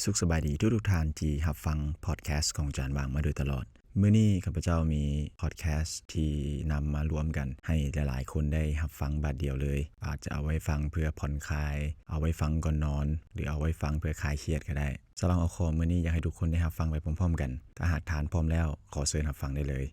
ສຸກສະບາຍດີທຸກໆທ່ານທີ່ຮັບຟັງພອດແຄສຂອງຈານຫວ່າງມາໂດຍຕະຫຼອດ. ມື້ນີ້ຂ້າພະເຈົ້າມີພອດແຄສທີ່ນຳມາລວມກັນໃຫ້ຫຼາຍໆຄົນໄດ້ຮັບຟັງບາດດຽວເລີຍ. ອາດຈະເອົາໄວ້ຟັງເພື່ອຜ່ອນຄາຍ, ເອົາໄວ້ຟັງກ່ອນນອນ ຫຼື ເອົາໄວ້ຟັງເພື່ອຄາຍຄຽດກໍໄດ້. ສຳລັບຫົວຂໍ້ມື້ນີ້ ຢາກໃຫ້ທຸກຄົນໄດ້ຮັບຟັງໄປພ້ອມໆກັນ. ຖ້າຫາກທ່ານພ້ອມແລ້ວ, ຂໍເຊີນຮັບຟັງໄດ້ເລີຍ.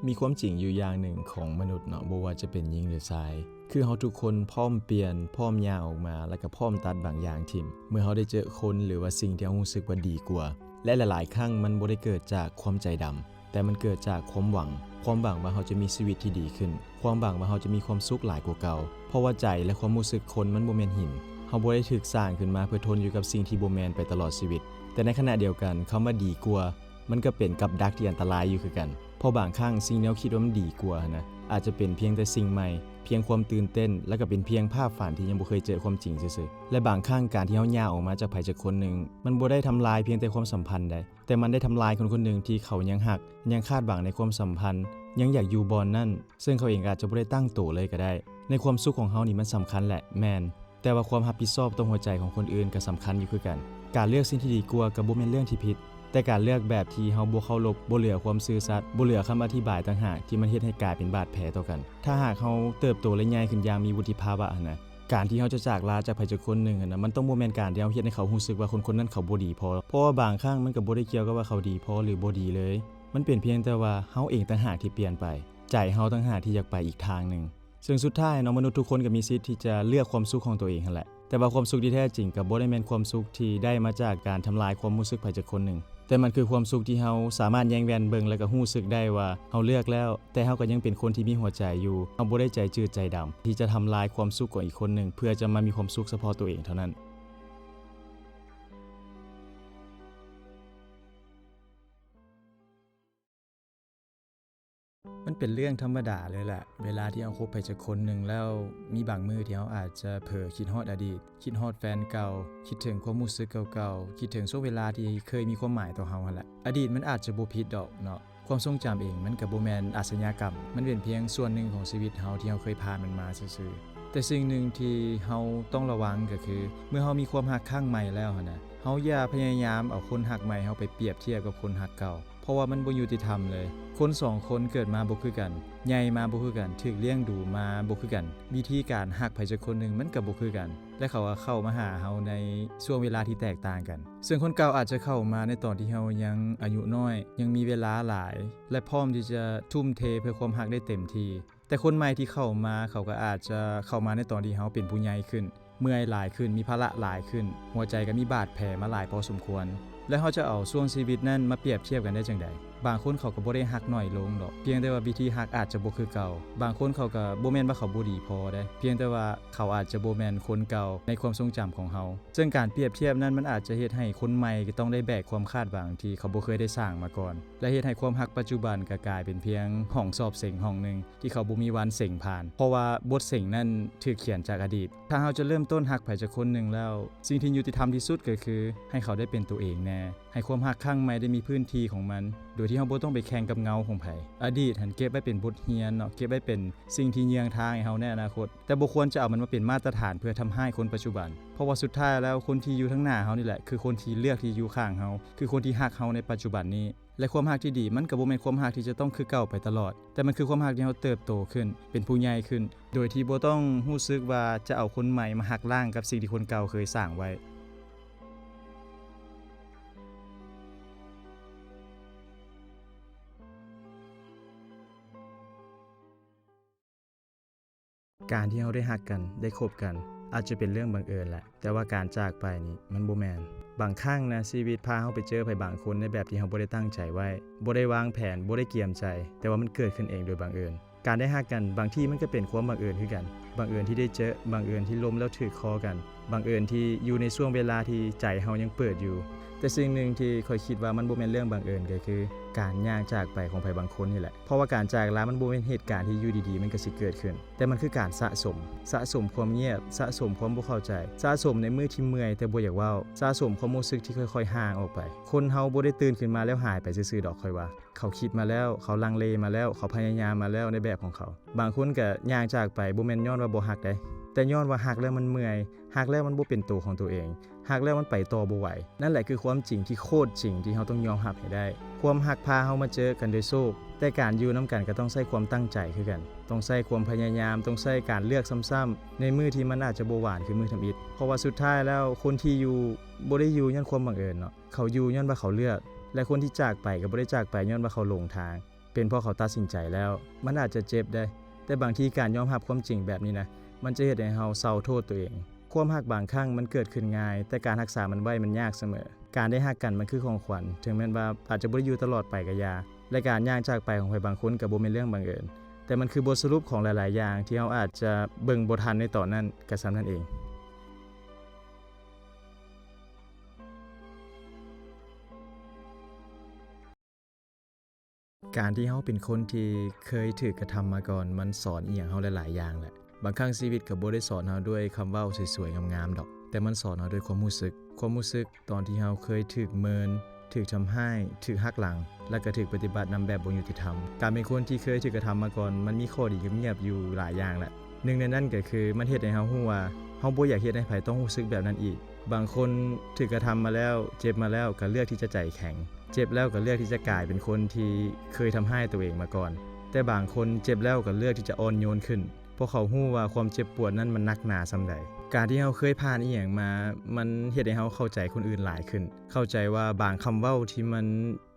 ມີຄວາມຈິງຢູ່ຢ່າງໜຶ່ງຂອງມະນຸດເນາະ, ບໍ່ວ່າຈະເປັນຍິງ ຫຼື ຊາຍ, ຄືເຮົາທຸກຄົນພ້ອມປ່ຽນ, ພ້ອມຍ່າງອອກມາ ແລະ ກໍພ້ອມຕັດບາງຢ່າງຖິ້ມ ເມື່ອເຮົາໄດ້ເຈີຄົນ ຫຼື ວ່າສິ່ງທີ່ເຮົາຮູ້ສຶກວ່າດີກວ່າ. ແລະ ຫຼາຍໆຄັ້ງມັນບໍ່ໄດ້ເກີດຈາກຄວາມໃຈດຳ, ແຕ່ມັນເກີດຈາກຄວາມຫວັງ, ຄວາມຫວັງວ່າເຮົາຈະມີຊີວິດທີ່ດີຂຶ້ນ, ຄວາມຫວັງວ່າເຮົາຈະມີຄວາມສຸກຫຼາຍກວ່າເກົ່າ. ເພາະວ່າໃຈ ແລະ ຄວາມຮູ້ສຶກຄົນມັນບໍ່ແມ່ນຫີນ. ເຮົາບໍ່ໄດ້ຖືກສ້າງຂຶ້ນມາເພື່ອທົນຢູ່ກັບສິ່ງທີ່ບໍ່ແມ່ນໄປຕະຫຼອດຊີວິດ. ແຕ່ໃນຂະນະດຽວກັນ, ຄຳວ່າດີກວ່າ ມັນກໍເປັນກັບດັກທີ່ອັນຕະລາຍຢູ່ຄືກັນ, ເພາະບາງຄັ້ງສິ່ງທີ່ເຮົາຄິດວ່າມັນດີກວ່າຫັ້ນນະ ອາດຈະເປັນພຽງແຕ່ສິ່ງໃໝ່, ພຽງຄວາມຕື່ນເຕັ້ນ ແລະ ກໍເປັນພຽງພາບຝັນທີ່ຍັງບໍ່ເຄີຍເຈີຄວາມຈິງຊື່ໆ. ແລະ ບາງຄັ້ງການທີ່ເຮົາຍ່າງອອກມາຈາກໃຜຈັກຄົນໜຶ່ງ ມັນບໍ່ໄດ້ທຳລາຍພຽງແຕ່ຄວາມສຳພັນໃດ, ແຕ່ມັນໄດ້ທຳລາຍຄົນຄົນໜຶ່ງທີ່ເຂົາຍັງຮັກ, ຍັງຄາດຫວັງໃນຄວາມສຳພັນ, ຍັງຢາກຢູ່ບ່ອນນັ້ນ, ເຊິ່ງເຂົາເອງອາດຈະບໍ່ໄດ້ຕັ້ງໂຕເລີຍກໍໄດ້. ໃນຄວາມສຸກຂອງເຮົານີ້ມັນສຳຄັນແຫຼະ, ແມ່ນ. ແຕ່ວ່າຄວາມຮັບຜິດຊອບຕໍ່ຫົວໃຈຂອງຄົນອື່ນກໍສຳຄັນຢູ່ຄືກັນ. ການເລືອກສິ່ງທີ່ດີກວ່າກໍບໍ່ແມ່ນເລື່ອງທີ່ຜິດ, ແຕ່ການເລືອກແບບທີ່ເຮົາບໍ່ເຄົາລົບ, ບໍ່ເຫຼືອຄວາມຊື່ສັດ, ບໍ່ເຫຼືອຄຳອະທິບາຍຕ່າງຫາກທີ່ມັນເຮັດໃຫ້ກາຍເປັນບາດແຜຕໍ່ກັນ. ຖ້າຫາກເຮົາເຕີບໂຕ ແລະ ໃຫຍ່ຂຶ້ນຢ່າງມີວຸດທິພາວະຫັ້ນນະ, ການທີ່ເຮົາຈະຈາກລາຈາກໃຜຈັກຄົນໜຶ່ງຫັ້ນນະ, ມັນຕ້ອງບໍ່ແມ່ນການທີ່ເຮົາເຮັດໃຫ້ເຂົາຮູ້ສຶກວ່າຄົນຄົນນັ້ນເຂົາບໍ່ດີພໍ, ເພາະວ່າບາງຄັ້ງມັນກໍບໍ່ໄດ້ກ່ຽວກັບວ່າເຂົາດີພໍ ຫຼື ບໍ່ດີເລີຍ. ມັນເປັນພຽງແຕ່ວ່າເຮົາເອງຕ່າງຫາກທີ່ປ່ຽນໄປ, ໃຈເຮົາຕ່າງຫາກທີ່ຢາກໄປອີກທາງໜຶ່ງ. ເຊິ່ງສຸດທ້າຍເນາະ, ມະນຸດທຸກຄົນກໍມີສິດທີ່ຈະເລືອກຄວາມສຸກຂອງຕົວເອງຫັ້ນແຫຼະ. ແຕ່ວ່າຄວາມສຸກທີ່ແທ້ຈິງກໍບໍ່ໄດ້ແມ່ນຄວາມສຸກທີ່ໄດ້ມາຈາກການທຳລາຍຄວາມຮູ້ສຶກໃຜຈັກຄົນໜຶ່ງ, ແຕ່ມັນຄືຄວາມສຸກທີ່ເຮົາສາມາດແຍງແວ່ນເບິ່ງ ແລະ ກໍຮູ້ສຶກໄດ້ວ່າເຮົາເລືອກແລ້ວ, ແຕ່ເຮົາກໍຍັງເປັນຄົນທີ່ມີຫົວໃຈຢູ່. ເຮົາບໍ່ໄດ້ໃຈຈືດໃຈດຳທີ່ຈະທຳລາຍຄວາມສຸກຂອງອີກຄົນໜຶ່ງ ເພື່ອຈະມາມີຄວາມສຸກສະເພາະຕົວເອງເທົ່ານັ້ນ. ມັນເປັນເລື່ອງທຳມະດາເລີຍແຫຼະ ເວລາທີ່ເຮົາຄົບໃຜຈັກຄົນໜຶ່ງແລ້ວ, ມີບາງມື້ທີ່ເຮົາອາດຈະເຜີຄິດຮອດອະດີດ, ຄິດຮອດແຟນເກົ່າ, ຄິດເຖິງຄວາມຮູ້ສຶກເກົ່າໆ, ຄິດເຖິງຊ່ວງເວລາທີ່ເຄີຍມີຄວາມໝາຍຕໍ່ເຮົາຫັ້ນແຫຼະ. ອະດີດມັນອາດຈະບໍ່ຜິດດອກເນາະ, ຄວາມຊົງຈຳເອງມັນກໍບໍ່ແມ່ນອາຊະຍາກຳ, ມັນເປັນພຽງສ່ວນໜຶ່ງຂອງຊີວິດເຮົາທີ່ເຮົາເຄີຍຜ່ານມັນມາຊື່ໆ. ແຕ່ສິ່ງໜຶ່ງທີ່ເຮົາຕ້ອງລະວັງກໍຄື ເມື່ອເຮົາມີຄວາມຮັກຄັ້ງໃໝ່ແລ້ວຫັ້ນນະ, ເຮົາຢ່າພະຍາຍາມເອົາຄົນຮັກໃໝ່ເຮົາໄປປຽບທຽບກັບຄົນຮັກເກົ່າ. ເພາະວ່າມັນບໍ່ຍຸຕິທຳເລີຍ. ຄົນສອງຄົນເກີດມາບໍ່ຄືກັນ, ໃຫຍ່ມາບໍ່ຄືກັນ, ຖືກລ້ຽງດູມາບໍ່ຄືກັນ, ວິທີການຮັກໃຜຈັກຄົນໜຶ່ງມັນກໍບໍ່ຄືກັນ, ແລະ ເຂົາກໍເຂົ້າມາຫາເຮົາໃນຊ່ວງເວລາທີ່ແຕກຕ່າງກັນ. ເຊິ່ງຄົນເກົ່າອາດຈະເຂົ້າມາໃນຕອນທີ່ເຮົາຍັງອາຍຸນ້ອຍ, ຍັງມີເວລາຫຼາຍ ແລະ ພ້ອມທີ່ຈະທຸ່ມເທເພື່ອຄວາມຮັກໄດ້ເຕັມທີ່. ແຕ່ຄົນໃໝ່ທີ່ເຂົ້າມາ, ເຂົາກໍອາດຈະເຂົ້າມາໃນຕອນທີ່ເຮົາເປັນຜູ້ໃຫຍ່ຂຶ້ນ, ເມື່ອຍຫຼາຍຂຶ້ນ, ມີພາລະຫຼາຍຂຶ້ນ, ຫົວໃຈກໍມີບາດແຜມາຫຼາຍພໍສົມຄວນ. ແລ້ວເຮົາຈະເອົາຊ່ວງຊີວິດນັ້ນມາປຽບທຽບກັນໄດ້ຈັ່ງໃດ? ບາງຄົນເຂົາກໍບໍ່ໄດ້ຮັກໜ້ອຍລົງດອກ, ພຽງແຕ່ວ່າວິທີຮັກອາດຈະບໍ່ຄືເກົ່າ. ບາງຄົນເຂົາກໍບໍ່ແມ່ນວ່າເຂົາບໍ່ດີພໍເດ້, ພຽງແຕ່ວ່າເຂົາອາດຈະບໍ່ແມ່ນຄົນເກົ່າໃນຄວາມຊົງຈຳຂອງເຮົາ. ເຊິ່ງການປຽບທຽບນັ້ນມັນອາດຈະເຮັດໃຫ້ຄົນໃໝ່ກໍຕ້ອງໄດ້ແບກຄວາມຄາດຫວັງທີ່ເຂົາບໍ່ເຄີຍໄດ້ສ້າງມາກ່ອນ ແລະ ເຮັດໃຫ້ຄວາມຮັກປັດຈຸບັນກໍກາຍເປັນພຽງຫ້ອງສອບເສັງຫ້ອງໜຶ່ງ ທີ່ເຂົາບໍ່ມີວັນເສັງຜ່ານ, ເພາະວ່າບົດເສັງນັ້ນຖືກຂຽນຈາກອະດີດ. ຖ້າເຮົາຈະເລີ່ມຕົ້ນຮັກໃຜຈັກຄົນໜຶ່ງແລ້ວ, ສິ່ງທີ່ຍຸຕິທຳທີ່ສຸດກໍຄືໃຫ້ເຂົາໄດ້ເປັນຕົວເອງແດ່, ໃຫ້ຄວາມຮັກຄັ້ງໃໝ່ໄດ້ມີພື້ນທີ່ຂອງມັນ, ໂດຍທີ່ເຮົາບໍ່ຕ້ອງໄປແຂ່ງກັບເງົາຂອງໃຜ. ອະດີດຫັ້ນເກັບໄວ້ເປັນບົດຮຽນເນາະ, ເກັບໄວ້ເປັນ ສິ່ງທີ່ເຍືອງທາງໃຫ້ເຮົາໃນອະນາຄົດ, ແຕ່ບໍ່ຄວນຈະເອົາມັນມາເປັນມາດຕະຖານເພື່ອທຳຮ້າຍຄົນປັດຈຸບັນ. ເພາະວ່າສຸດທ້າຍແລ້ວ ຄົນທີ່ຢູ່ທາງໜ້າເຮົານີ້ແຫຼະ ຄືຄົນທີ່ເລືອກທີ່ຢູ່ຂ້າງເຮົາ, ຄືຄົນທີ່ຮັກເຮົາໃນປັດຈຸບັນນີ້. ແລະ ຄວາມຮັກທີ່ດີ ມັນກໍບໍ່ແມ່ນຄວາມຮັກທີ່ຈະຕ້ອງຄືເກົ່າໄປຕະຫຼອດ, ແຕ່ມັນຄືຄວາມຮັກທີ່ເຮົາເຕີບໂຕຂຶ້ນ, ເປັນຜູ້ໃຫຍ່ຂຶ້ນ, ໂດຍທີ່ບໍ່ຕ້ອງຮູ້ສຶກວ່າຈະເອົາຄົນໃໝ່ມາຫັກລ້າງກັບສິ່ງທີ່ຄົນເກົ່າເຄີຍສ້າງໄວ້. ການທີ່ເຮົາໄດ້ຮັກກັນ, ໄດ້ຄົບກັນ, ອາດຈະເປັນເລື່ອງບັງເອີນແຫຼະ, ແຕ່ວ່າການຈາກໄປນີ້ມັນບໍ່ແມ່ນ. ບາງຄັ້ງນະ, ຊີວິດພາເຮົາໄປເຈີໃຜບາງຄົນໃນແບບທີ່ເຮົາບໍ່ໄດ້ຕັ້ງໃຈໄວ້, ບໍ່ໄດ້ວາງແຜນ, ບໍ່ໄດ້ກຽມໃຈ, ແຕ່ວ່າມັນເກີດຂຶ້ນເອງໂດຍບັງເອີນ. ການໄດ້ຮັກກັນ, ບາງທີມັນກໍເປັນຄວາມບັງເອີນຄືກັນ. ບັງເອີນທີ່ໄດ້ເຈີ, ບັງເອີນທີ່ລົມແລ້ວຖືກຄໍກັນ, ບັງເອີນທີ່ຢູ່ໃນຊ່ວງເວລາທີ່ໃຈເຮົາຍັງເປີດຢູ່. ແຕ່ສິ່ງໜຶ່ງທີ່ຂ້ອຍຄິດວ່າມັນບໍ່ແມ່ນເລື່ອງບັງເອີນ ກໍຄືການຍ່າງຈາກໄປຂອງໃຜບາງຄົນນີ້ແຫຼະ. ເພາະວ່າການຈາກລາມັນບໍ່ແມ່ນເຫດການທີ່ຢູ່ດີໆມັນກໍຊິເກີດຂຶ້ນ, ແຕ່ມັນຄືການສະສົມ, ສະສົມຄວາມງຽບ, ສະສົມຄວາມບໍ່ເຂົ້າໃຈ, ສະສົມໃນມື້ທີ່ເມື່ອຍແຕ່ບໍ່ຢາກເວົ້າ, ສະສົມຄວາມຮູ້ສຶກທີ່ຄ່ອຍໆຫ່າງອອກໄປ. ຄົນເຮົາບໍ່ໄດ້ຕື່ນຂຶ້ນມາແລ້ວຫາຍໄປຊື່ໆດອກ, ຂ້ອຍວ່າ. ເຂົາຄິດມາແລ້ວ, ເຂົາລັງເລມາແລ້ວ, ເຂົາພະຍາຍາມມາແລ້ວໃນແບບຂອງເຂົາ. ບາງຄົນກໍຍ່າງຈາກໄປບໍ່ແມ່ນຍ້ອນວ່າບໍ່ຮັກໃດ, ແຕ່ ຕ່ຍ້ອນວ່າຮັກແລ້ວມັນເມື່ອຍ, ຮັກແລ້ວມັນບໍ່ເປັນໂຕຂອງໂຕເອງ, ຮັກແລ້ວມັນໄປຕໍ່ບໍ່ໄຫວ. ນັ້ນແຫຼະຄືຄວາມຈິງທີ່ໂຄດຈິງທີ່ເຮົາຕ້ອງຍອມຮັບໃຫ້ໄດ້. ຄວາມຮັກພາເຮົາມາເຈີກັນໂດຍໂຊກ, ແຕ່ການຢູ່ນຳກັນກໍຕ້ອງໃຊ້ຄວາມຕັ້ງໃຈຄືກັນ, ຕ້ອງໃຊ້ຄວາມພະຍາຍາມ, ຕ້ອງໃຊ້ການເລືອກຊ້ຳໆ ໃນມື້ທີ່ມັນອາດຈະບໍ່ຫວານຄືມື້ທຳອິດ. ເພາະວ່າສຸດທ້າຍແລ້ວ ຄົນທີ່ຢູ່ ບໍ່ໄດ້ຢູ່ຍ້ອນຄວາມບັງເອີນເນາະ, ເຂົາຢູ່ຍ້ອນວ່າເຂົາເລືອກ, ແລະ ຄົນທີ່ຈາກໄປກໍບໍ່ໄດ້ຈາກໄປຍ້ອນວ່າເຂົາຫຼົງທາງ. ເປັນເພາະເຂົາຕັດສິນໃຈແລ້ວ. ມັນອາດຈະເຈັບໄດ໋, ແຕ່ບາງທີການຍອມຮັບຄວາມຈິງແບບນີ້ນະ ມັນຈະເຮັດໃຫ້ເຮົາເຊົາໂທດຕົວເອງ. ຄວາມຮັກບາງຄັ້ງມັນເກີດຂຶ້ນງ່າຍ, ແຕ່ການຮັກສາມັນໄວ້ມັນຍາກສະເໝີ. ການໄດ້ຮັກກັນມັນຄືຂອງຂວັນ, ເຖິງແມ່ນວ່າອາດຈະບໍ່ໄດ້ຢູ່ຕະຫຼອດໄປກໍຢ່າ, ແລະ ການຢ່າງຈາກໄປຂອງໃຜບາງຄົນກໍບໍ່ແມ່ນເລື່ອງບັງເອີນ, ແຕ່ມັນຄືບົດສະຫຼຸບຂອງຫຼາຍໆຢ່າງທີ່ເຮົາອາດຈະເບິ່ງບໍ່ທັນໃນຕອນນັ້ນ, ກໍສ່ຳນັ້ນເອງ. ການທີ່ເຮົາເປັນຄົນທີ່ເຄີຍຖືກກະທຳມາກ່ອນ ມັນສອນອີ່ຫຍັງເຮົາຫຼາຍໆຢ່າງແຫຼະ. ບາງຄັ້ງຊີວິດກໍບໍ່ໄດ້ສອນເຮົາດ້ວຍຄຳເວົ້າສວຍໆງາມໆດອກ, ແຕ່ມັນສອນເຮົາດ້ວຍຄວາມຮູ້ສຶກ, ຄວາມຮູ້ສຶກຕອນທີ່ເຮົາເຄີຍຖືກເມີນ, ຖືກທຳຮ້າຍ, ຖືກຫັກຫຼັງ, ແລະ ກໍຖືກປະຕິບັດນຳແບບບໍ່ຍຸຕິທຳ. ການເປັນຄົນທີ່ເຄີຍຖືກກະທຳມາກ່ອນ ມັນມີຂໍ້ດີງຽບໆຢູ່ຫຼາຍຢ່າງແຫຼະ. ໜຶ່ງໃນນັ້ນກໍຄື ມັນເຮັດໃຫ້ເຮົາຮູ້ວ່າ ເຮົາບໍ່ຢາກເຮັດໃຫ້ໃຜຕ້ອງຮູ້ສຶກແບບນັ້ນອີກ. ບາງຄົນຖືກກະທຳມາແລ້ວ, ເຈັບມາແລ້ວ, ກໍເລືອກທີ່ຈະໃຈແຂງ. ເຈັບແລ້ວກໍເລືອກທີ່ຈະກາຍເປັນຄົນທີ່ເຄີຍທຳຮ້າຍຕົວເອງມາກ່ອນ. ແຕ່ບາງຄົນເຈັບແລ້ວກໍເລືອກທີ່ຈະອ່ອນໂຍນຂຶ້ນ, ເພາະເຂົາຮູ້ວ່າຄວາມເຈັບປວດນັ້ນມັນໜັກໜາສ່ຳໃດ. ການທີ່ເຮົາເຄີຍຜ່ານອີ່ຫຍັງມາ, ມັນເຮັດໃຫ້ເຮົາເຂົ້າໃຈຄົນອື່ນຫຼາຍຂຶ້ນ, ເຂົ້າໃຈວ່າບາງຄຳເວົ້າທີ່ມັນ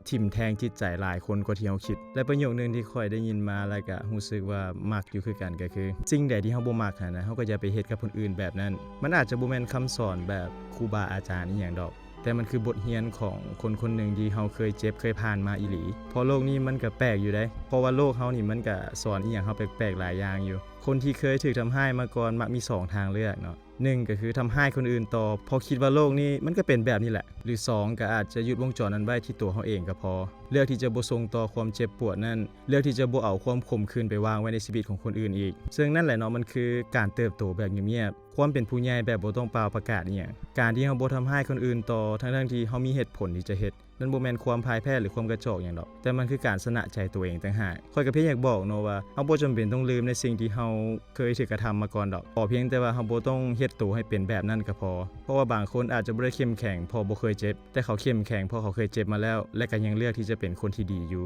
ຖິ້ມແທງຈິດໃຈຫຼາຍຄົນກວ່າທີ່ເຮົາຄິດ. ແລະ ປະໂຫຍກໜຶ່ງທີ່ຂ້ອຍໄດ້ຍິນມາ ແລະ ກະຮູ້ສຶກວ່າມັກຢູ່ຄືກັນ ກໍຄື ສິ່ງໃດທີ່ເຮົາບໍ່ມັກຫັ້ນນະ ເຮົາກໍຢ່າໄປເຮັດກັບຄົນອື່ນແບບນັ້ນ. ມັນອາດຈະບໍ່ແມ່ນຄຳສອນແບບຄູບາອາຈານອີ່ຫຍັງດອກ, ແຕ່ມັນຄືບົດຮຽນຂອງຄົນຄົນໜຶ່ງທີ່ເຮົາເຄີຍເຈັບເຄີຍຜ່ານມາອີ່ຫຼີ. ເພາະໂລກນີ້ມັນກະແປກຢູ່ເດ, ເພາະວ່າໂລກເຮົານີ້ມັນກະສອນອີ່ຫຍັງເຮົາແປກໆຫຼາຍຢ່າງຢູ່. ຄົນທີ່ເຄີຍຖືກທຳຮ້າຍມາກ່ອນມັກມີສອງທາງເລືອກເນາະ. ໜຶ່ງກໍຄືທຳຮ້າຍຄົນອື່ນຕໍ່ ເພາະຄິດວ່າໂລກນີ້ມັນກໍເປັນແບບນີ້ແຫຼະ ຫຼື ສອງ ກໍອາດຈະຢຸດວົງຈອນນັ້ນໄວ້ທີ່ຕົວເຮົາເອງກໍພໍ ເລືອກທີ່ຈະບໍ່ສົ່ງຕໍ່ຄວາມເຈັບປວດນັ້ນ ເລືອກທີ່ຈະບໍ່ເອົາຄວາມຂົມຂືນໄປວາງໄວ້ໃນຊີວິດຂອງຄົນອື່ນອີກ. ເຊິ່ງນັ້ນແຫຼະເນາະ ມັນຄືການເຕີບໂຕແບບງຽບໆ ຄວາມເປັນຜູ້ໃຫຍ່ແບບບໍ່ຕ້ອງປ່າວປະກາດອີ່ຫຍັງ. ການທີ່ເຮົາບໍ່ທຳຮ້າຍຄົນອື່ນຕໍ່ ທັງໆທີ່ເຮົາມີເຫດຜົນທີ່ຈະເຮັດ ນັ້ນບໍ່ແມ່ນຄວາມພ່າຍແພ້ ຫຼື ຄວາມກະຈອກຫຍັງດອກ, ແຕ່ມັນຄືການຊະນະໃຈຕົວເອງຕ່າງຫາກ. ຂ້ອຍກໍພຽງຢາກບອກເນາະວ່າ ເຮົາບໍ່ຈຳເປັນຕ້ອງລືມໃນສິ່ງທີ່ເຮົາເຄີຍຖືກກະທຳມາກ່ອນດອກ, ຂໍພຽງແຕ່ວ່າເຮົາບໍ່ຕ້ອງເຮັດໂຕໃຫ້ເປັນແບບນັ້ນກໍພໍ. ເພາະວ່າບາງຄົນອາດຈະບໍ່ໄດ້ເຂັ້ມແຂງເພາະບໍ່ເຄີຍເຈັບ, ແຕ່ເຂົາເຂັ້ມແຂງເພາະເຂົາເຄີຍເຈັບມາແລ້ວ ແລະ ກໍຍັງເລືອກທີ່ຈະເປັນຄົນທີ່ດີຢູ່.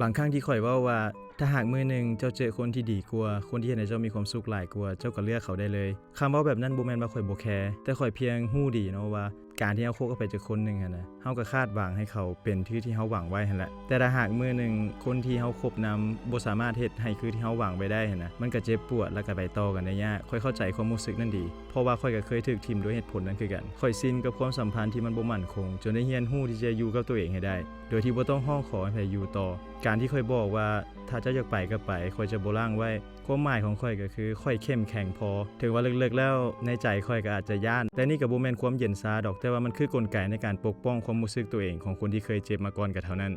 ບາງຄັ້ງທີ່ຂ້ອຍເວົ້າວ່າ ຖ້າຫາກມື້ໜຶ່ງເຈົ້າເຈີຄົນທີ່ດີກວ່າ, ຄົນທີ່ເຮັດໃຫ້ເຈົ້າມີຄວາມສຸກຫຼາຍກວ່າ, ເຈົ້າກໍເລືອກເຂົາໄດ້ເລີຍ. ຄຳເວົ້າແບບນັ້ນບໍ່ແມ່ນວ່າຂ້ອຍບໍ່ແຄ, ແຕ່ຂ້ອຍພຽງຮູ້ດີເນາະວ່າ ການທີ່ເຮົາຄົບກັບໃຜຈັກຄົນໜຶ່ງຫັ້ນນະ, ເຮົາກໍຄາດຫວັງໃຫ້ເຂົາເປັນຄືທີ່ເຮົາຫວັງໄວ້ຫັ້ນແຫຼະ. ແຕ່ຖ້າຫາກມື້ໜຶ່ງຄົນທີ່ເຮົາຄົບນຳບໍ່ສາມາດເຮັດໃຫ້ຄືທີ່ເຮົາຫວັງໄວ້ໄດ້ຫັ້ນນະ, ມັນກໍເຈັບປວດ ແລ້ວກໍໄປຕໍ່ກັນໄດ້ຍາກ. ຂ້ອຍເຂົ້າໃຈຄວາມຮູ້ສຶກນັ້ນດີ. ເພາະວ່າຂ້ອຍກໍເຄີຍຖືກຖິ້ມດ້ວຍເຫດຜົນນັ້ນຄືກັນ. ຂ້ອຍຊິນກັບຄວາມສຳພັນທີ່ມັນບໍ່ໝັ້ນຄົງ, ຈົນໄດ້ຮຽນຮູ້ທີ່ຈະຢູ່ກັບຕົວເອງໃຫ້ໄດ້, ໂດຍທີ່ບໍ່ຕ້ອງຮ້ອງຂໍໃຫ້ໃຜຢູ່ຕໍ່. ການທີ່ຂ້ອຍບອກວ່າ ຖ້າເຈົ້າຢາກໄປກໍໄປ, ຂ້ອຍຈະບໍ່ລ້າງໄວ້, ຄວາມໝາຍຂອງຂ້ອຍກໍຄື ຂ້ອຍເຂັ້ມແຂງພໍ. ເຖິງວ່າເລິກໆແລ້ວໃນໃຈຂ້ອຍກໍອາດຈະຢ້ານ, ແຕ່ນີ້ກໍບໍ່ແມ່ນຄວາມເຢັນຊາດອກ, ແຕ່ວ່າມັນຄືກົນໄກໃນການປົກປ້ອງຄວາມຮູ້ສຶກຕົວເອງຂອງຄົນທີ່ເຄີຍເຈັບມາກ່ອນກໍເທົ່ານັ້ນ.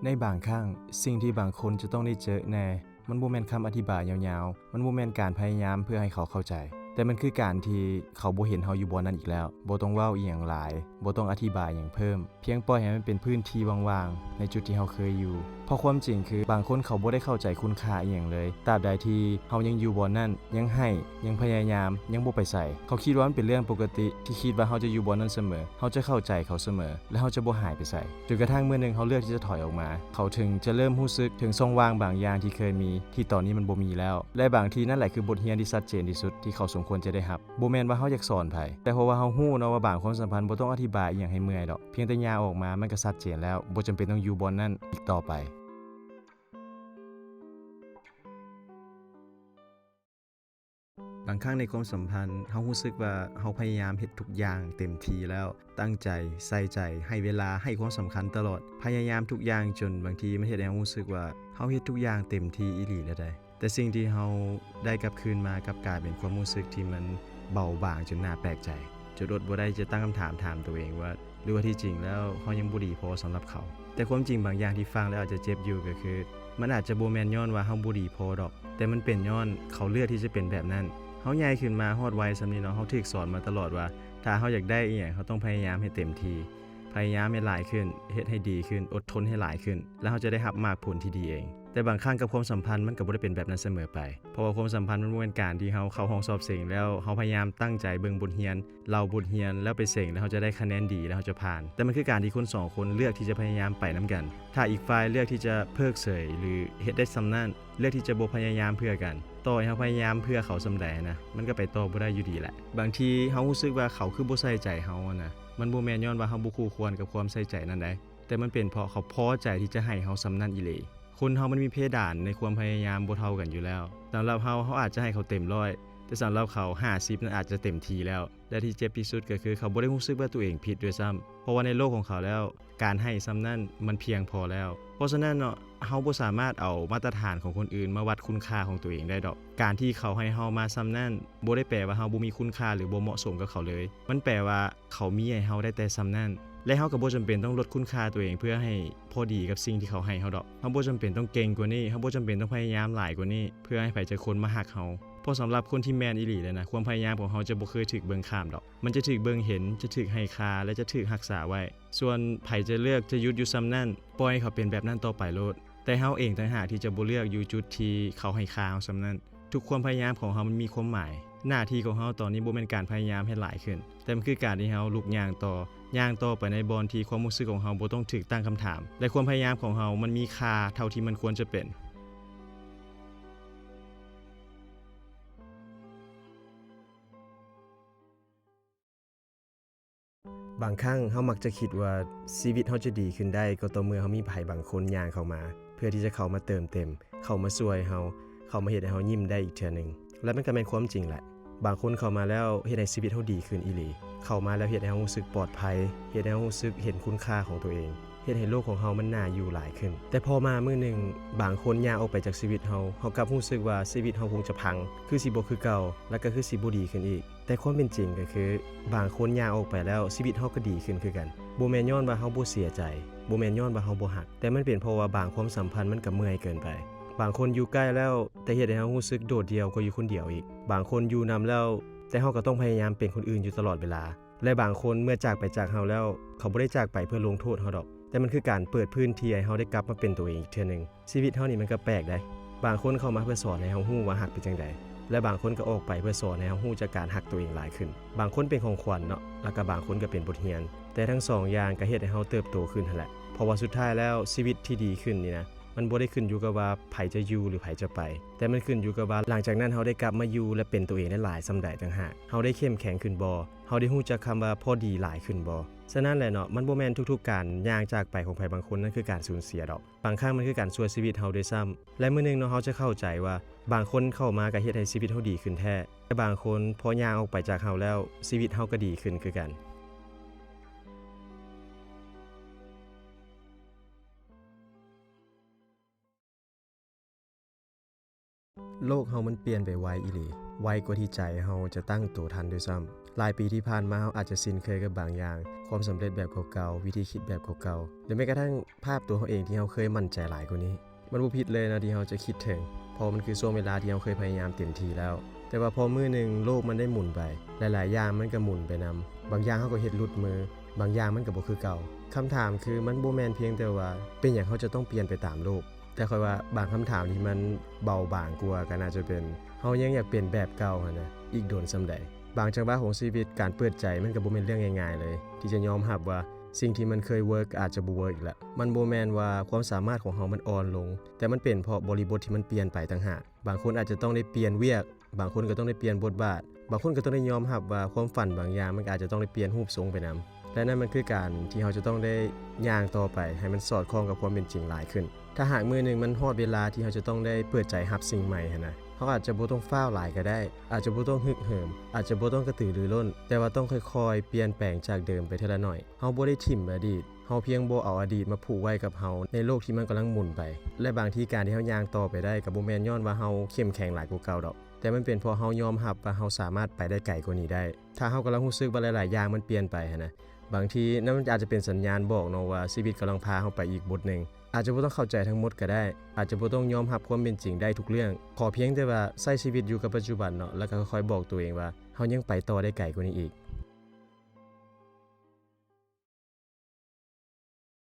ໃນບາງຄັ້ງ, ສິ່ງທີ່ບາງຄົນຈະຕ້ອງໄດ້ເຈີແນ່ ມັນບໍ່ແມ່ນຄຳອະທິບາຍຍາວໆ, ມັນບໍ່ແມ່ນການພະຍາຍາມເພື່ອໃຫ້ເຂົາເຂົ້າໃຈ, ແຕ່ມັນຄືການທີ່ເຂົາບໍ່ເຫັນເຮົາຢູ່ບ່ອນນັ້ນອີກແລ້ວ. ບໍ່ຕ້ອງເວົ້າອີ່ຫຍັງຫຼາຍ, ບໍ່ຕ້ອງອະທິບາຍຫຍັງເພີ່ມ, ພຽງປ່ອຍໃຫ້ມັນເປັນພື້ນທີ່ວ່າງໆ ໃນຈຸດທີ່ເຮົາເຄີຍຢູ່. ເພາະຄວາມຈິງຄື ບາງຄົນເຂົາບໍ່ໄດ້ເຂົ້າໃຈຄຸນຄ່າອີ່ຫຍັງເລີຍ, ຕາບໃດທີ່ເຮົາຍັງຢູ່ບ່ອນນັ້ນ, ຍັງໃຫ້, ຍັງພະຍາຍາມ, ຍັງບໍ່ໄປໃສ. ເຂົາຄິດວ່າມັນເປັນເລື່ອງປົກກະຕິ ທີ່ຄິດວ່າເຮົາຈະຢູ່ບ່ອນນັ້ນສະເໝີ, ເຮົາຈະເຂົ້າໃຈເຂົາສະເໝີ ແລະ ເຮົາຈະບໍ່ຫາຍໄປໃສ. ຈົນກະທັ້ງມື້ໜຶ່ງເຮົາເລືອກທີ່ຈະຖອຍອອກມາ, ເຂົາເຖິງຈະເລີ່ມຮູ້ສຶກເຖິງຊ່ອງວ່າງບາງຢ່າງທີ່ເຄີຍມີ ທີ່ຕອນນີ້ມັນບໍ່ມີແລ້ວ. ແລະ ບາງທີນັ້ນແຫຼະຄືບົດຮຽນທີ່ຊັດເຈນທີ່ສຸດທີ່ເຂົາສົມຄວນຈະໄດ້ຮັບ. ບໍ່ແມ່ນວ່າເຮົາຢາກສອນໃຜ, ແຕ່ເພາະວ່າເຮົາຮູ້ເນາະວ່າບາງຄວາມສຳພັນບໍ່ຕ້ອງອະທິບາຍອີ່ຫຍັງໃຫ້ເມື່ອຍດອກ. ພຽງແຕ່ຍ່າງອອກມາ ມັນກໍຊັດເຈນແລ້ວ, ບໍ່ຈຳເປັນຕ້ອງຢູ່ບ່ອນນັ້ນອີກຕໍ່ໄປ. ບາງຄັ້ງໃນຄວາມສຳພັນ, ເຮົາຮູ້ສຶກວ່າເຮົາພະຍາຍາມເຮັດທຸກຢ່າງເຕັມທີ່ແລ້ວ, ຕັ້ງໃຈ, ໃສ່ໃຈ, ໃຫ້ເວລາ, ໃຫ້ຄວາມສຳຄັນຕະຫຼອດ, ພະຍາຍາມທຸກຢ່າງ, ຈົນບາງທີມັນເຮັດໃຫ້ເຮົາຮູ້ສຶກວ່າເຮົາເຮັດທຸກຢ່າງເຕັມທີ່ອີ່ຫຼີແລ້ວໃດ໋. ແຕ່ສິ່ງທີ່ເຮົາໄດ້ກັບຄືນມາ ກັບກາຍເປັນຄວາມຮູ້ສຶກທີ່ມັນເບົາບາງຈົນໜ້າແປກໃຈ, ຈົນອົດບໍ່ໄດ້ຈະຕັ້ງຄຳຖາມຖາມຕົວເອງວ່າ ຫຼືວ່າທີ່ຈິງແລ້ວເຮົາຍັງບໍ່ດີພໍສຳລັບເຂົາ. ແຕ່ຄວາມຈິງບາງຢ່າງທີ່ຟັງແລ້ວອາດຈະເຈັບຢູ່ກໍຄື ມັນອາດຈະບໍ່ແມ່ນຍ້ອນວ່າເຮົາບໍ່ດີພໍດອກ, ແຕ່ມັນເປັນຍ້ອນເຂົາເລືອກທີ່ຈະເປັນແບບນັ້ນ. ເຮົາໃຫຍ່ຂຶ້ນມາຮອດໄວສ່ຳນີ້ເນາະ, ເຮົາຖືກສອນມາຕະຫຼອດວ່າ ຖ້າເຮົາຢາກໄດ້ອີ່ຫຍັງ ເຮົາຕ້ອງພະຍາຍາມໃຫ້ເຕັມທີ່, ພະຍາຍາມໃຫ້ຫຼາຍຂຶ້ນ, ເຮັດໃຫ້ດີຂຶ້ນ, ອົດທົນໃຫ້ຫຼາຍຂຶ້ນ ແລ້ວເຮົາຈະໄດ້ຮັບໝາກຜົນທີ່ດີເອງ. ແຕ່ບາງຄັ້ງກັບຄວາມສຳພັນ ມັນກໍບໍ່ໄດ້ເປັນແບບນັ້ນສະເໝີໄປ, ເພາະວ່າຄວາມສຳພັນມັນບໍ່ແມ່ນການທີ່ເຮົາເຂົ້າຫ້ອງສອບເສັງ ແລ້ວເຮົາພະຍາຍາມຕັ້ງໃຈເບິ່ງບົດຮຽນ ເລົ່າບົດຮຽນ ແລ້ວໄປເສັງ ແລ້ວເຮົາຈະໄດ້ຄະແນນດີ ແລ້ວເຮົາຈະຜ່ານ. ແຕ່ມັນຄືການທີ່ຄົນສອງຄົນເລືອກທີ່ຈະພະຍາຍາມໄປນຳກັນ. ຖ້າອີກຝ່າຍເລືອກທີ່ຈະເພີກເສີຍ ຫຼື ເຮັດໄດ້ສ່ຳນັ້ນ, ເລືອກທີ່ຈະບໍ່ພະຍາຍາມເພື່ອກັນ, ຕໍ່ໃຫ້ເຮົາພະຍາຍາມເພື່ອເຂົາສ່ຳໃດນະ, ມັນກໍໄປຕໍ່ບໍ່ໄດ້ຢູ່ດີແຫຼະ. ບາງທີເຮົາຮູ້ສຶກວ່າເຂົາຄືບໍ່ໃສ່ໃຈເຮົາຫັ້ນນະ, ມັນບໍ່ແມ່ນຍ້ອນວ່າເຮົາບໍ່ຄູ່ຄວນກັບຄວາມໃສ່ໃຈນັ້ນໃດ, ແຕ່ມັນເປັນເພາະເຂົາພໍໃຈທີ່ຈະໃຫ້ເຮົາສ່ຳນັ້ນອີ່ຫຼີ. ຄົນເຮົາມັນມີເພດານໃນຄວາມພະຍາຍາມບໍ່ເທົ່າກັນຢູ່ແລ້ວ. ສຳລັບເຮົາ, ເຮົາອາດຈະໃຫ້ເຂົາເຕັມຮ້ອຍ, ແຕ່ສຳລັບເຂົາ ຫ້າສິບນັ້ນອາດຈະເຕັມທີ່ແລ້ວ. ແລະ ທີ່ເຈັບທີ່ສຸດກໍຄືເຂົາບໍ່ໄດ້ຮູ້ສຶກວ່າຕົວເອງຜິດດ້ວຍຊ້ຳ, ເພາະວ່າໃນໂລກຂອງເຂົາແລ້ວ ການໃຫ້ສ່ຳນັ້ນມັນພຽງພໍແລ້ວ. ເພາະສະນັ້ນເນາະ, ເຮົາບໍ່ສາມາດເອົາມາດຕະຖານຂອງຄົນອື່ນມາວັດຄຸນຄ່າຂອງຕົວເອງໄດ້ດອກ. ການທີ່ເຂົາໃຫ້ເຮົາມາສ່ຳນັ້ນ ບໍ່ໄດ້ແປວ່າເຮົາບໍ່ມີຄຸນຄ່າ ຫຼື ບໍ່ເໝາະສົມກັບເຂົາເລີຍ. ມັນແປວ່າເຂົາມີໃຫ້ເຮົາໄດ້ແຕ່ສ່ຳນັ້ນ, ແລະ ເຮົາກໍບໍ່ຈຳເປັນຕ້ອງລົດຄຸນຄ່າຕົວເອງເພື່ອໃຫ້ພໍດີກັບສິ່ງທີ່ເຂົາໃຫ້ເຮົາດອກ. ເຮົາບໍ່ຈຳເປັນຕ້ອງເກັ່ງກວ່ານີ້, ເຮົາບໍ່ຈຳເປັນຕ້ອງພະຍາຍາມຫຼາຍກວ່ານີ້ ເພື່ອໃຫ້ໃຜຈັກຄົນມາຮັກເຮົາ. ເພາະສຳລັບຄົນທີ່ແມ່ນອີ່ຫຼີແລ້ວນະ, ຄວາມພະຍາຍາມຂອງເຮົາຈະບໍ່ເຄີຍຖືກເບິ່ງຂ້າມດອກ. ມັນຈະຖືກເບິ່ງເຫັນ, ຈະຖືກໃຫ້ຄ່າ ແລະ ຈະຖືກຮັກສາໄວ້. ສ່ວນໃຜຈະເລືອກຈະຢຸດຢູ່ສ່ຳນັ້ນ, ປ່ອຍໃຫ້ເຂົາເປັນແບບນັ້ນຕໍ່ໄປໂລດ. ແຕ່ເຮົາເອງຕ່າງຫາກທີ່ຈະບໍ່ເລືອກຢູ່ຈຸດທີ່ເຂົາໃຫ້ຄ່າເຮົາສ່ຳນັ້ນ. ທຸກຄວາມພະຍາຍາມຂອງເຮົາມັນມີຄວາມໝາຍ. ໜ້າທີ່ຂອງເຮົາຕອນນີ້ບໍ່ແມ່ນການພະຍາຍາມໃຫ້ຫຼາຍຂຶ້ນ, ແຕ່ມັນຄືການທີ່ເຮົາລຸກຍ່າງຕໍ່, ຍ່າງຕໍ່ໄປໃນບ່ອນທີ່ຄວາມຮູ້ສຶກຂອງເຮົາບໍ່ຕ້ອງຖືກຕັ້ງຄຳຖາມ, ແລະ ຄວາມພະຍາຍາມຂອງເຮົາມັນມີຄ່າເທົ່າທີ່ມັນຄວນຈະເປັນ. ບາງຄັ້ງເຮົາມັກຈະຄິດວ່າຊີວິດເຮົາຈະດີຂຶ້ນໄດ້ກໍຕໍ່ເມື່ອເຮົາມີໃຜບາງຄົນຍ່າງເຂົ້າມາ ເພື່ອທີ່ຈະເຂົ້າມາເຕີມເຕັມ, ເຂົ້າມາຊ່ວຍເຮົາ, ເຂົ້າມາເຮັດໃຫ້ເຮົາຍິ້ມໄດ້ອີກເທື່ອໜຶ່ງ. ແລະ ມັນກໍແມ່ນຄວາມຈິງແຫຼະ. ບາງຄົນເຂົ້າມາແລ້ວເຮັດໃຫ້ຊີວິດເຮົາດີຂຶ້ນອີ່ຫຼີ. ເຂົ້າມາແລ້ວເຮັດໃຫ້ເຮົາຮູ້ສຶກປອດໄພ, ເຮັດໃຫ້ເຮົາຮູ້ສຶກເຫັນຄຸນຄ່າຂອງຕົວເອງ, ເຮັດໃຫ້ໂລກຂອງເຮົາມັນໜ້າຢູ່ຫຼາຍຂຶ້ນ. ແຕ່ພໍມາມື້ໜຶ່ງ, ບາງຄົນຍ່າງອອກໄປຈາກຊີວິດເຮົາ, ເຮົາກັບຮູ້ສຶກວ່າຊີວິດເຮົາຄົງຈະພັງ, ຄືຊິບໍ່ຄືເກົ່າ, ແລະ ກໍຄືຊິບໍ່ດີຂຶ້ນອີກ. ແຕ່ຄວາມເປັນຈິງກໍຄື ບາງຄົນຍ່າງອອກໄປແລ້ວ ຊີວິດເຮົາກໍດີຂຶ້ນຄືກັນ. ບໍ່ແມ່ນຍ້ອນວ່າເຮົາບໍ່ເສຍໃຈ, ບໍ່ແມ່ນຍ້ອນວ່າເຮົາບໍ່ຮັກ, ແຕ່ມັນເປັນເພາະວ່າບາງຄວາມສຳພັນມັນກໍເມື່ອຍເກີນໄປ. ບາງຄົນຢູ່ໃກ້ແລ້ວ ແຕ່ເຮັດໃຫ້ເຮົາຮູ້ສຶກໂດດດ່ຽວກວ່າຢູ່ຄົນດຽວອີກ. ບາງຄົນຢູ່ນຳແລ້ວ ແຕ່ເຮົາກໍຕ້ອງພະຍາຍາມເປັນຄົນອື່ນຢູ່ຕະຫຼອດເວລາ. ແລະ ບາງຄົນເມື່ອຈາກໄປຈາກເຮົາແລ້ວ ເຂົາບໍ່ໄດ້ຈາກໄປເພື່ອລົງໂທດເຮົາດອກ, ແຕ່ມັນຄືການເປີດພື້ນທີ່ໃຫ້ເຮົາໄດ້ກັບມາເປັນຕົວເອງອີກເທື່ອໜຶ່ງ. ຊີວິດເຮົານີ້ມັນກໍແປກໃດ໋. ບາງຄົນເຂົ້າມາເພື່ອສອນໃຫ້ເຮົາຮູ້ວ່າຮັກເປັນຈັ່ງໃດ, ແລະ ບາງຄົນກໍອອກໄປເພື່ອສອນໃຫ້ເຮົາຮູ້ຈັກການຮັກຕົວເອງຫຼາຍຂຶ້ນ. ບາງຄົນເປັນຂອງຂວັນເນາະ, ແລ້ວກໍບາງຄົນກໍເປັນບົດຮຽນ. ແຕ່ທັງສອງຢ່າງກໍເຮັດໃຫ້ເຮົາເຕີບໂຕຂຶ້ນຫັ້ນແຫຼະ. ເພາະວ່າສຸດທ້າຍແລ້ວ ຊີວິດທີ່ດີຂຶ້ນນີ້ນະ, ມັນບໍ່ໄດ້ຂຶ້ນຢູ່ກັບວ່າໃຜຈະຢູ່ ຫຼື ໃຜຈະໄປ, ແຕ່ມັນຂຶ້ນຢູ່ກັບວ່າຫຼັງຈາກນັ້ນເຮົາໄດ້ກັບມາຢູ່ ແລະ ເປັນຕົວເອງໄດ້ຫຼາຍສ່ຳໃດຕ່າງຫາກ. ເຮົາໄດ້ເຂັ້ມແຂງຂຶ້ນບໍ່? ເຮົາໄດ້ຮູ້ຈັກຄຳວ່າພໍດີຫຼາຍຂຶ້ນບໍ່? ສະນັ້ນແຫຼະເນາະ, ມັນບໍ່ແມ່ນທຸກໆການຍ່າງຈາກໄປຂອງໃຜບາງຄົນນັ້ນຄືການສູນເສຍດອກ. ບາງຄັ້ງມັນຄືການຊ່ວຍຊີວິດເຮົາດ້ວຍຊ້ຳ. ແລະ ມື້ໜຶ່ງເນາະ ເຮົາຈະເຂົ້າໃຈວ່າບາງຄົນເຂົ້າມາກໍເຮັດໃຫ້ຊີວິດເຮົາດີຂຶ້ນແທ້, ແຕ່ບາງຄົນພໍຍ່າງອອກໄປຈາກເຮົາແລ້ວ ຊີວິດເຮົາກໍດີຂຶ້ນຄືກັນ. ໂລກເຮົາມັນປ່ຽນໄປໄວອີ່ຫຼີ, ໄວກວ່າທີ່ໃຈເຮົາຈະຕັ້ງໂຕທັນດ້ວຍຊ້ຳ. ຫຼາຍປີທີ່ຜ່ານມາ ເຮົາອາດຈະຊິນເຄີຍກັບບາງຢ່າງ, ຄວາມສຳເລັດແບບເກົ່າໆ, ວິທີຄິດແບບເກົ່າໆ ຫຼື ແມ້ກະທັ່ງພາບຕົວເຮົາເອງທີ່ເຮົາເຄີຍໝັ້ນໃຈຫຼາຍກວ່ານີ້. ມັນບໍ່ຜິດເລີຍນະທີ່ເຮົາຈະຄິດເຖິງ, ເພາະມັນຄືຊ່ວງເວລາທີ່ເຮົາເຄີຍພະຍາຍາມເຕັມທີ່ແລ້ວ. ແຕ່ວ່າພໍມື້ໜຶ່ງໂລກມັນໄດ້ໝູນໄປ, ຫຼາຍໆຢ່າງມັນກໍໝູນໄປນຳ. ບາງຢ່າງເຮົາກໍເຮັດຫຼຸດມື, ບາງຢ່າງມັນກໍບໍ່ຄືເກົ່າ. ຄຳຖາມຄື ມັນບໍ່ແມ່ນພຽງແຕ່ວ່າເປັນຫຍັງເຮົາຈະຕ້ອງປ່ຽນໄປຕາມໂລກ, ແຕ່ຂ້ອຍວ່າບາງຄຳຖາມທີ່ມັນເບົາບາງກວ່າກໍໜ້າຈະເປັນ ເຮົາຍັງຢາກເປັນແບບເກົ່າຫັ້ນນະ ອີກດົນສ່ຳໃດ? ບາງຈັງຫວະຂອງຊີວິດ, ການເປີດໃຈມັນກໍບໍ່ແມ່ນເລື່ອງງ່າຍໆເລີຍ ທີ່ຈະຍອມຮັບວ່າສິ່ງທີ່ມັນເຄີຍເວີກອາດຈະບໍ່ເວີກອີກລະ. ມັນບໍ່ແມ່ນວ່າຄວາມສາມາດຂອງເຮົາມັນອ່ອນລົງ, ແຕ່ມັນເປັນເພາະບໍລິບົດທີ່ມັນປ່ຽນໄປຕ່າງຫາກ. ບາງຄົນອາດຈະຕ້ອງໄດ້ປ່ຽນວຽກ, ບາງຄົນກໍຕ້ອງໄດ້ປ່ຽນບົດບາດ, ບາງຄົນກໍຕ້ອງໄດ້ຍອມຮັບວ່າຄວາມຝັນບາງຢ່າງມັນກໍອາດຈະຕ້ອງໄດ້ປ່ຽນຮູບຊົງໄປນຳ. ແລະ ນັ້ນມັນຄືການທີ່ເຮົາຈະຕ້ອງໄດ້ຍ່າງຕໍ່ໄປໃຫ້ມັນສອດຄ່ອງກັບຄວາມເປັນຈິງຫຼາຍຂຶ້ນ. ຖ້າຫາກມື້ໜຶ່ງມັນຮອດເວລາທີ່ເຮົາຈະຕ້ອງໄດ້ເປີດໃຈຮັບສິ່ງໃໝ່ຫັ້ນນະ, ເຮົາອາດຈະບໍ່ຕ້ອງຟ້າວຫຼາຍກໍໄດ້, ອາດຈະບໍ່ຕ້ອງຮຶກເຫີມ, ອາດຈະບໍ່ຕ້ອງກະຕືລືລົ້ນ, ແຕ່ວ່າຕ້ອງຄ່ອຍໆປ່ຽນແປງຈາກເດີມໄປເທື່ອລະໜ້ອຍ. ເຮົາບໍ່ໄດ້ຖິ້ມອະດີດ, ເຮົາພຽງບໍ່ເອົາອະດີດມາຜູກໄວ້ກັບເຮົາໃນໂລກທີ່ມັນກຳລັງໝູນໄປ. ແລະ ບາງທີການທີ່ເຮົາຍ່າງຕໍ່ໄປໄດ້ກໍບໍ່ແມ່ນຍ້ອນວ່າເຮົາເຂັ້ມແຂງຫຼາຍກວ່າເກົ່າດອກ, ແຕ່ມັນເປັນເພາະເຮົາຍອມຮັບວ່າເຮົາສາມາດໄປໄດ້ໄກກວ່ານີ້ໄດ້. ຖ້າເຮົາກຳລັງຮູ້ສຶກວ່າຫຼາຍໆຢ່າງມັນປ່ຽນໄປຫັ້ນນະ, ບາງທີນັ້ນມັນອາດຈະເປັນສັນຍານບອກເນາະວ່າຊີວິດກຳລັງພາເຮົາໄປອີກບົດໜຶ່ງ. ອາດຈະບໍ່ຕ້ອງເຂົ້າໃຈທັງໝົດກໍໄດ້, ອາດຈະບໍ່ຕ້ອງຍອມຮັບຄວາມເປັນຈິງໄດ້ທຸກເລື່ອງ. ຂໍພຽງແຕ່ວ່າໃຊ້ຊີວິດຢູ່ກັບປັດຈຸບັນເນາະ, ແລ້ວກໍຄ່ອຍໆບອກຕົວເອງວ່າເຮົາຍັງໄປຕໍ່ໄດ້ໄກກວ່ານີ້ອີກ.